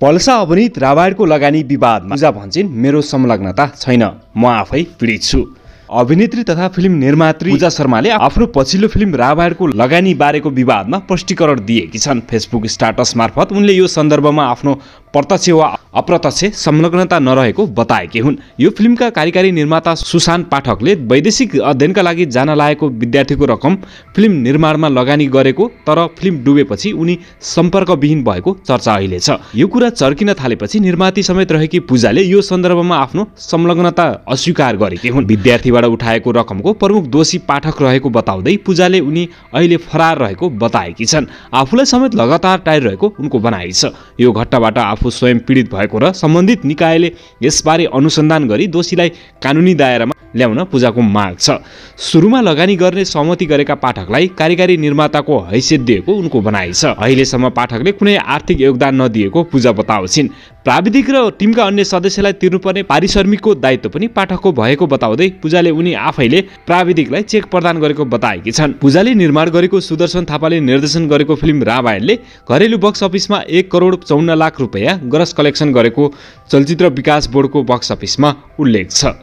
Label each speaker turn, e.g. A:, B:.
A: पल्सा अभिनीत रामायणको लगानी विवादमा पूजा भन्छिन् मेरो संलग्नता छैन, म आफै पीडित छु। अभिनेत्री तथा फिल्म निर्मात्री पूजा शर्माले आफ्नो पछिल्लो फिल्म रामायणको लगानी बारेको विवादमा स्पष्टीकरण दिएकी छन्। फेसबुक स्ट्याटस मार्फत उनले यो सन्दर्भमा आफ्नो प्रत्यक्ष वा अप्रत्यक्ष संलग्नता नरहेको बताएकी हुन्। यो फिल्मका कार्यकारी निर्माता सुशान्त पाठकले वैदेशिक अध्ययनका लागि जान लागेको विद्यार्थीको रकम फिल्म निर्माणमा लगानी गरेको, तर फिल्म डुबेपछि उनी सम्पर्कविहीन भएको चर्चा अहिले छ। यो कुरा चर्किन थालेपछि निर्माती समेत रहेकी पूजाले यो सन्दर्भमा आफ्नो संलग्नता अस्वीकार गरेकी हुन्। विद्यार्थीबाट उठाएको रकमको प्रमुख दोषी पाठक रहेको बताउँदै पूजाले उनी अहिले फरार रहेको बताएकी छन्। आफूलाई समेत लगातार टाइरहेको उनको भनाइ छ। यो घटनाबाट आफू स्वयं पीडित भएको र सम्बन्धित निकायले यसबारे अनुसन्धान गरी दोषीलाई कानुनी दायरामा ल्याउन पूजाको माग छ। सुरुमा लगानी गर्ने सहमति गरेका पाठकलाई कार्यकारी निर्माताको हैसियत दिएको उनको भनाइ छ। अहिलेसम्म पाठकले कुनै आर्थिक योगदान नदिएको पूजा बताउँछिन्। प्राविधिक र टिमका अन्य सदस्यलाई तिर्नुपर्ने पारिश्रमिकको दायित्व पनि पाठकको भएको बताउँदै पूजाले उनी आफैले प्राविधिकलाई चेक प्रदान गरेको बताएकी छन्। पूजाले निर्माण गरेको सुदर्शन थापाले निर्देशन गरेको फिल्म रामायणले घरेलु बक्स अफिसमा 1,54,00,000 रुपैयाँ ग्रस कलेक्सन गरेको चलचित्र विकास बोर्डको बक्स अफिसमा उल्लेख छ।